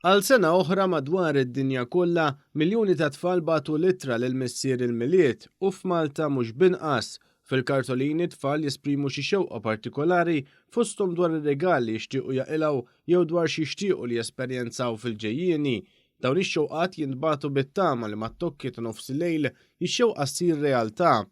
Għal sena oħra madwar id-dinja kollha, miljuni ta' tfal bagħtu l-ittra lil Missier il-Milied u f'Malta mhux b'inqas. Fil-kartolini t-tfal jesprimu xi xewqa partikolari fosthom dwar ir-rigal li jixtiequ jaqilgħu jew dwar x'jixtiequ li jesperjenzaw fil-ġejjieni. Dawn ix-xewqat jintbagħtu bit-tama li mat-tokki ta' nofsillejl ix-xewqa ssir realtà.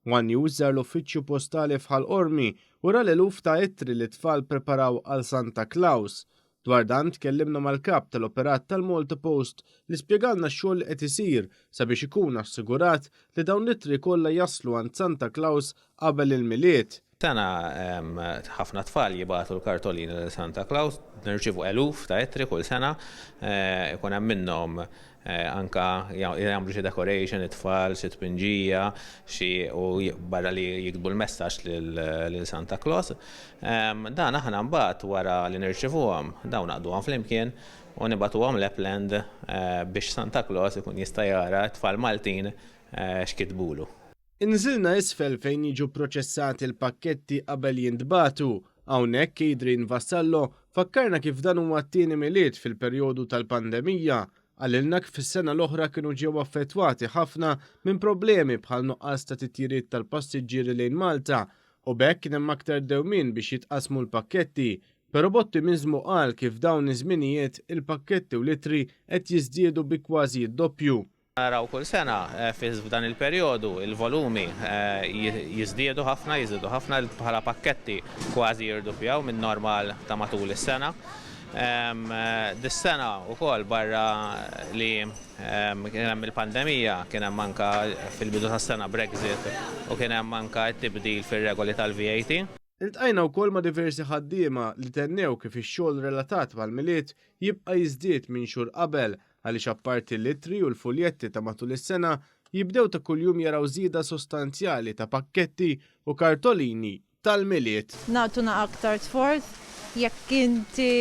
One News żar l-uffiċċju postali f'Ħal Qormi u ra l-eluf ta' ittri li t-tfal preparaw għal Santa Claus. Dwar dan tkellimna mal-Kap tal-Operat tal-Malta Post li spjegalna x-xogħol li qed isir sabiex ikun assigurat li dawn l-ittri kollha jaslu għand Santa Claus qabel il-Milied. Sena ħafna tfal jibagħtu l-kartolini lil Santa Claus, nirċievu eluf ta' ittri kull sena, ikun hemm minnhom anka jagħmlu xi decoration it-tfal, xi tpinġija, xi u barra li jiktbu l-messaġġ lil Santa Claus. Dan aħna mbagħad wara li nirċivuhom, dawn naqduhom flimkien u nibagħtuhom Lapland biex Santa Claus ikun jista' jara t-tfal Maltin x'kitbulu. Inżilna isfel fejn jiġu pproċessati l-pakketti qabel jintbagħtu. Hawnhekk Adrian Vassallo fakkarna kif dan huwa t-tieni Milied fil-perjodu tal-pandemija. Qalilna kif is-sena l-oħra kienu ġew affettwati ħafna minn problemi bħal nuqqas ta' titjiriet tal-passiġġieri lejn Malta u b'hekk kien hemm aktar dewmien biex jitqassmu l-pakketti. Però b'ottimiżmu qal kif f'dawn iż-żminijiet il-pakketti u l-ittri qed jiżdiedu bi kważi d-doppju. Naraw kull sena f'dan il-perjodu il-volumi jiżdiedu ħafna, jiżdiedu ħafna bħala pakketti kważi jirduppjaw min-normal ta' matul is-sena. Dis-sena wkoll barra li kien hemm il-pandemija, kien hemm anke fil-bidu tas-sena Brexit u kien hemm anke t-tibdil fir-regoli tal-VAT. Iltqajna wkoll ma' diversi ħaddiema li tennew kif ix-xogħol relatat mal-Milied jibqa' jiżdied minn xhur qabel għaliex apparti l-ittri u l-fuljetti ta' matul is-sena, jibdew ta' kuljum jaraw żieda sostanzjali ta' pakketti u kartolini tal-Milied. Nagħtuna aktar sforz, jekk inti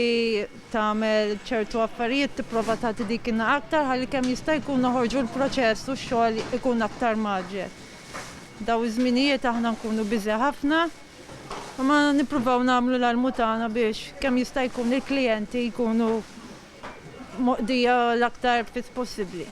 tagħmel ċertu affarijiet tipprova tagħti dik in aktar ħalli kemm jista' jkun noħorġu l-proċess u x-xogħol ikun aktar mgħaġġel. Dawn iż-żminijiet aħna nkunu busy ħafna imma nippruvaw nagħmlu l-almu tagħna biex kemm jista' jkun il-klijenti jkunu moqdija l-aktar fis possibbli.